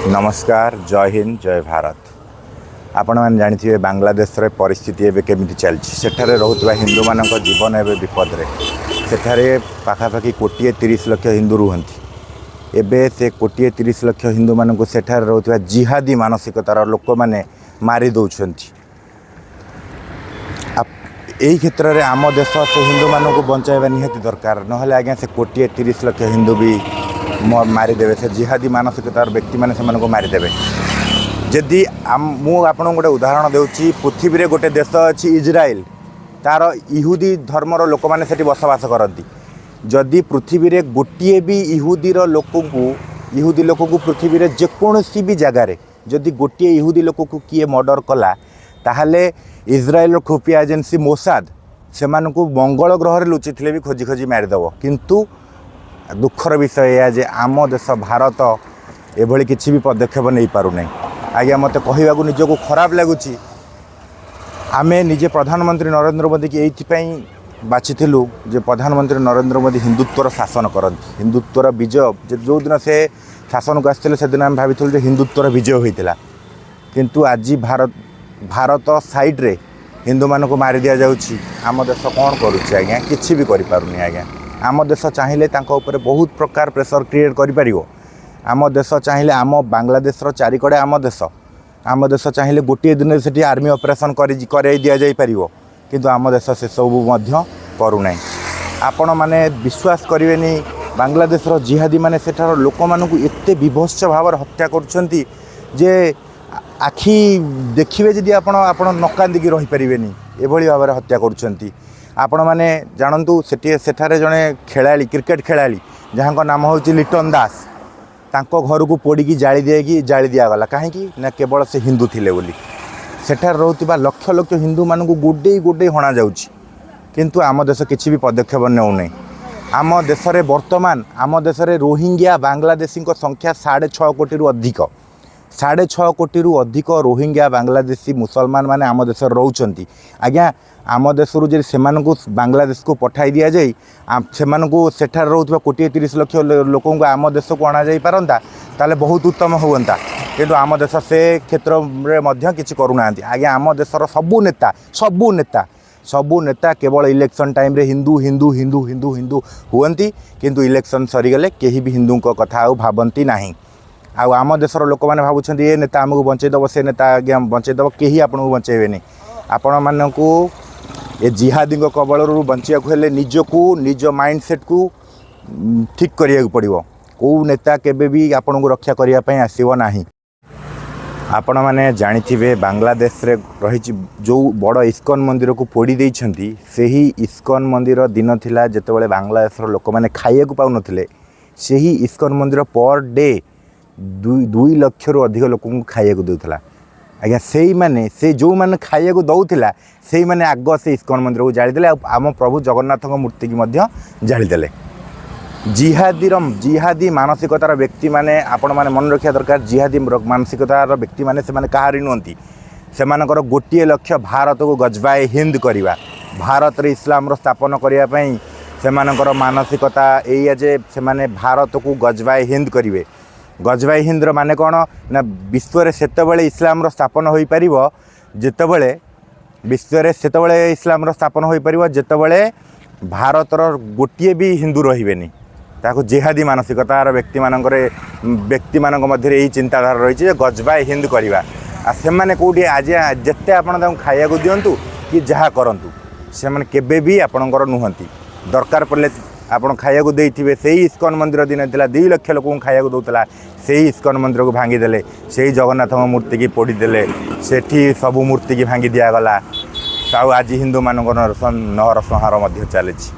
ନମସ୍କାର, ଜୟ ହିନ୍ଦ, ଜୟ ଭାରତ। ଆପଣମାନେ ଜାଣିଥିବେ ବାଂଲାଦେଶରେ ପରିସ୍ଥିତି ଏବେ କେମିତି ଚାଲିଛି। ସେଠାରେ ରହୁଥିବା ହିନ୍ଦୁମାନଙ୍କ ଜୀବନ ଏବେ ବିପଦରେ। ସେଠାରେ ପାଖାପାଖି 1 କୋଟି 30 ଲକ୍ଷ ହିନ୍ଦୁ ରୁହନ୍ତି। ଏବେ ସେ 1 କୋଟି 30 ଲକ୍ଷ ହିନ୍ଦୁମାନଙ୍କୁ ସେଠାରେ ରହୁଥିବା ଜିହାଦୀ ମାନସିକତାର ଲୋକମାନେ ମାରି ଦେଉଛନ୍ତି। ଏଇ କ୍ଷେତ୍ରରେ ଆମ ଦେଶ ସେ ହିନ୍ଦୁମାନଙ୍କୁ ବଞ୍ଚାଇବା ନିହାତି ଦରକାର। ନହେଲେ ଆଜ୍ଞା, ସେ 1 କୋଟି 30 ଲକ୍ଷ ହିନ୍ଦୁ ବି ମାରିଦେବେ। ସେ ଜିହାଦୀ ମାନସିକତାର ବ୍ୟକ୍ତିମାନେ ସେମାନଙ୍କୁ ମାରିଦେବେ। ଯଦି ମୁଁ ଆପଣଙ୍କୁ ଗୋଟେ ଉଦାହରଣ ଦେଉଛି। ପୃଥିବୀରେ ଗୋଟେ ଦେଶ ଅଛି ଇଜ୍ରାଏଲ। ତାର ଇହୁଦୀ ଧର୍ମର ଲୋକମାନେ ସେଠି ବସବାସ କରନ୍ତି। ଯଦି ପୃଥିବୀରେ ଗୋଟିଏ ବି ଇହୁଦୀର ଲୋକଙ୍କୁ, ଇହୁଦୀ ଲୋକକୁ, ପୃଥିବୀରେ ଯେକୌଣସି ବି ଜାଗାରେ ଯଦି ଗୋଟିଏ ଇହୁଦୀ ଲୋକକୁ କିଏ ମର୍ଡ଼ର କଲା, ତାହେଲେ ଇସ୍ରାଏଲର ଖୁଫିଆ ଏଜେନ୍ସି ମୋସାଦ ସେମାନଙ୍କୁ ମଙ୍ଗଳ ଗ୍ରହରେ ଲୁଚିଥିଲେ ବି ଖୋଜି ଖୋଜି ମାରିଦେବ। କିନ୍ତୁ ଦୁଃଖର ବିଷୟ ଏଇଆ ଯେ ଆମ ଦେଶ ଭାରତ ଏଭଳି କିଛି ବି ପଦକ୍ଷେପ ନେଇପାରୁନାହିଁ। ଆଜ୍ଞା, ମୋତେ କହିବାକୁ ନିଜକୁ ଖରାପ ଲାଗୁଛି। ଆମେ ନିଜେ ପ୍ରଧାନମନ୍ତ୍ରୀ ନରେନ୍ଦ୍ର ମୋଦିକି ଏଇଥିପାଇଁ ବାଛିଥିଲୁ ଯେ ପ୍ରଧାନମନ୍ତ୍ରୀ ନରେନ୍ଦ୍ର ମୋଦି ହିନ୍ଦୁତ୍ୱର ଶାସନ କରନ୍ତି, ହିନ୍ଦୁତ୍ୱର ବିଜୟ। ଯେ ଯେଉଁଦିନ ସେ ଶାସନକୁ ଆସିଥିଲେ, ସେଦିନ ଆମେ ଭାବିଥିଲୁ ଯେ ହିନ୍ଦୁତ୍ୱର ବିଜୟ ହୋଇଥିଲା। କିନ୍ତୁ ଆଜି ଭାରତ ସାଇଡ଼୍ରେ ହିନ୍ଦୁମାନଙ୍କୁ ମାରି ଦିଆଯାଉଛି। ଆମ ଦେଶ କ'ଣ କରୁଛି ଆଜ୍ଞା? କିଛି ବି କରିପାରୁନି ଆଜ୍ଞା। ଆମ ଦେଶ ଚାହିଁଲେ ତାଙ୍କ ଉପରେ ବହୁତ ପ୍ରକାର ପ୍ରେସର କ୍ରିଏଟ୍ କରିପାରିବ। ଆମ ଦେଶ ଚାହିଁଲେ, ଆମ ବାଂଲାଦେଶର ଚାରିକଡ଼େ ଆମ ଦେଶ, ଆମ ଦେଶ ଚାହିଁଲେ ଗୋଟିଏ ଦିନରେ ସେଠି ଆର୍ମି ଅପରେସନ୍ କରାଇ ଦିଆଯାଇପାରିବ। କିନ୍ତୁ ଆମ ଦେଶ ସେସବୁ ମଧ୍ୟ କରୁନାହିଁ। ଆପଣମାନେ ବିଶ୍ୱାସ କରିବେନି, ବାଂଲାଦେଶର ଜିହାଦୀମାନେ ସେଠାର ଲୋକମାନଙ୍କୁ ଏତେ ବିଭତ୍ସ ଭାବରେ ହତ୍ୟା କରୁଛନ୍ତି ଯେ ଆଖି ଦେଖିବେ ଯଦି ଆପଣ, ଆପଣ ନ କାନ୍ଦିକି ରହିପାରିବେନି। ଏଭଳି ଭାବରେ ହତ୍ୟା କରୁଛନ୍ତି। ଆପଣମାନେ ଜାଣନ୍ତୁ, ସେଠି ସେଠାରେ ଜଣେ ଖେଳାଳି, କ୍ରିକେଟ ଖେଳାଳି, ଯାହାଙ୍କ ନାମ ହେଉଛି ଲିଟନ ଦାସ, ତାଙ୍କ ଘରକୁ ପୋଡ଼ିକି ଜାଳି ଦିଆଗଲା। କାହିଁକି ନା କେବଳ ସେ ହିନ୍ଦୁ ଥିଲେ ବୋଲି। ସେଠାରେ ରହୁଥିବା ଲକ୍ଷ ଲକ୍ଷ ହିନ୍ଦୁମାନଙ୍କୁ ଗୋଡ଼େଇ ଗୋଡ଼େଇ ହଣାଯାଉଛି, କିନ୍ତୁ ଆମ ଦେଶ କିଛି ବି ପଦକ୍ଷେପ ନେଉନାହିଁ। ଆମ ଦେଶରେ ବର୍ତ୍ତମାନ, ଆମ ଦେଶରେ ରୋହିଙ୍ଗ୍ୟା ବାଂଲାଦେଶୀଙ୍କ ସଂଖ୍ୟା 6.5 କୋଟିରୁ ଅଧିକ। 6.5 କୋଟିରୁ ଅଧିକ ରୋହିଙ୍ଗ୍ୟା ବାଂଲାଦେଶୀ ମୁସଲମାନ ମାନେ ଆମ ଦେଶରେ ରହୁଛନ୍ତି। ଆଜ୍ଞା, ଆମ ଦେଶରୁ ଯଦି ସେମାନଙ୍କୁ ବାଂଲାଦେଶକୁ ପଠାଇ ଦିଆଯାଇ ସେମାନଙ୍କୁ, ସେଠାରେ ରହୁଥିବା 1 କୋଟି 30 ଲକ୍ଷ ଲୋକଙ୍କୁ ଆମ ଦେଶକୁ ଅଣାଯାଇପାରନ୍ତା, ତାହେଲେ ବହୁତ ଉତ୍ତମ ହୁଅନ୍ତା। କିନ୍ତୁ ଆମ ଦେଶ ସେ କ୍ଷେତ୍ରରେ ମଧ୍ୟ କିଛି କରୁନାହାନ୍ତି। ଆଜ୍ଞା, ଆମ ଦେଶର ସବୁ ନେତା, ସବୁ ନେତା, ସବୁ ନେତା କେବଳ ଇଲେକ୍ସନ୍ ଟାଇମ୍ରେ ହିନ୍ଦୁ, ହିନ୍ଦୁ, ହିନ୍ଦୁ, ହିନ୍ଦୁ, ହିନ୍ଦୁ ହୁଅନ୍ତି। କିନ୍ତୁ ଇଲେକ୍ସନ୍ ସରିଗଲେ କେହି ବି ହିନ୍ଦୁଙ୍କ କଥା ଆଉ ଭାବନ୍ତି ନାହିଁ। ଆଉ ଆମ ଦେଶର ଲୋକମାନେ ଭାବୁଛନ୍ତି ଏ ନେତା ଆମକୁ ବଞ୍ଚେଇ ଦେବ, ସେ ନେତା ଆଜ୍ଞା ବଞ୍ଚେଇ ଦେବ। କେହି ଆପଣଙ୍କୁ ବଞ୍ଚେଇବେନି। ଆପଣମାନଙ୍କୁ ଏ ଜିହାଦୀଙ୍କ କବଳରୁ ବଞ୍ଚିବାକୁ ହେଲେ ନିଜକୁ, ନିଜ ମାଇଣ୍ଡ ସେଟ୍କୁ ଠିକ୍ କରିବାକୁ ପଡ଼ିବ। କେଉଁ ନେତା କେବେ ବି ଆପଣଙ୍କୁ ରକ୍ଷା କରିବା ପାଇଁ ଆସିବ ନାହିଁ। ଆପଣମାନେ ଜାଣିଥିବେ, ବାଂଲାଦେଶରେ ରହିଛି ଯେଉଁ ବଡ଼ ଇସ୍କନ ମନ୍ଦିରକୁ ପୋଡ଼ି ଦେଇଛନ୍ତି, ସେହି ଇସ୍କନ ମନ୍ଦିର ଦିନ ଥିଲା ଯେତେବେଳେ ବାଂଲାଦେଶର ଲୋକମାନେ ଖାଇବାକୁ ପାଉନଥିଲେ, ସେହି ଇସ୍କନ ମନ୍ଦିର ପର୍ ଡେ 2 ଲକ୍ଷରୁ ଅଧିକ ଲୋକଙ୍କୁ ଖାଇବାକୁ ଦେଉଥିଲା। ଆଜ୍ଞା, ସେଇମାନେ, ସେ ଯେଉଁମାନେ ଖାଇବାକୁ ଦେଉଥିଲା, ସେଇମାନେ ଆଗ ସେ ଇସ୍କନ ମନ୍ଦିରକୁ ଜାଳିଦେଲେ ଆଉ ଆମ ପ୍ରଭୁ ଜଗନ୍ନାଥଙ୍କ ମୂର୍ତ୍ତିକି ମଧ୍ୟ ଜାଳିଦେଲେ। ଜିହାଦୀ ମାନସିକତାର ବ୍ୟକ୍ତିମାନେ, ଆପଣମାନେ ମନେ ରଖିବା ଦରକାର, ଜିହାଦୀ ମାନସିକତାର ବ୍ୟକ୍ତିମାନେ ସେମାନେ କାହାରି ନୁହନ୍ତି। ସେମାନଙ୍କର ଗୋଟିଏ ଲକ୍ଷ୍ୟ, ଭାରତକୁ ଗଜବାଏ ହିନ୍ଦ କରିବା, ଭାରତରେ ଇସଲାମର ସ୍ଥାପନ କରିବା ପାଇଁ। ସେମାନଙ୍କର ମାନସିକତା ଏଇଆ ଯେ ସେମାନେ ଭାରତକୁ ଗଜବାଏ ହିନ୍ଦ କରିବେ। ଗଜବାଇ ହିନ୍ଦର ମାନେ କ'ଣ ନା ବିଶ୍ୱରେ ସେତେବେଳେ ଇସଲାମର ସ୍ଥାପନ ହୋଇପାରିବ ଯେତେବେଳେ, ବିଶ୍ୱରେ ସେତେବେଳେ ଇସଲାମର ସ୍ଥାପନ ହୋଇପାରିବ ଯେତେବେଳେ ଭାରତର ଗୋଟିଏ ବି ହିନ୍ଦୁ ରହିବେନି। ତାକୁ ଜେହାଦୀ ମାନସିକତାର ବ୍ୟକ୍ତିମାନଙ୍କ ମଧ୍ୟରେ ଏହି ଚିନ୍ତାଧାରା ରହିଛି ଯେ ଗଜବାଇ ହିନ୍ଦ କରିବା। ଆଉ ସେମାନେ କେଉଁଠି ଆଜି ଯେତେ ଆପଣ ତାଙ୍କୁ ଖାଇବାକୁ ଦିଅନ୍ତୁ କି ଯାହା କରନ୍ତୁ, ସେମାନେ କେବେ ବି ଆପଣଙ୍କର ନୁହନ୍ତି। ଦରକାର ପଡ଼ିଲେ ଆପଣ ଖାଇବାକୁ ଦେଇଥିବେ, ସେଇ ଇସ୍କନ ମନ୍ଦିର ଦିନେ ଥିଲା 2 ଲକ୍ଷ ଲୋକଙ୍କୁ ଖାଇବାକୁ ଦେଉଥିଲା, ସେଇ ଇସ୍କନ ମନ୍ଦିରକୁ ଭାଙ୍ଗିଦେଲେ, ସେଇ ଜଗନ୍ନାଥଙ୍କ ମୂର୍ତ୍ତିକି ପୋଡ଼ିଦେଲେ, ସେଠି ସବୁ ମୂର୍ତ୍ତିକି ଭାଙ୍ଗି ଦିଆଗଲା। ଆଉ ଆଜି ହିନ୍ଦୁମାନଙ୍କ ନରସଂହାର ମଧ୍ୟ ଚାଲିଛି।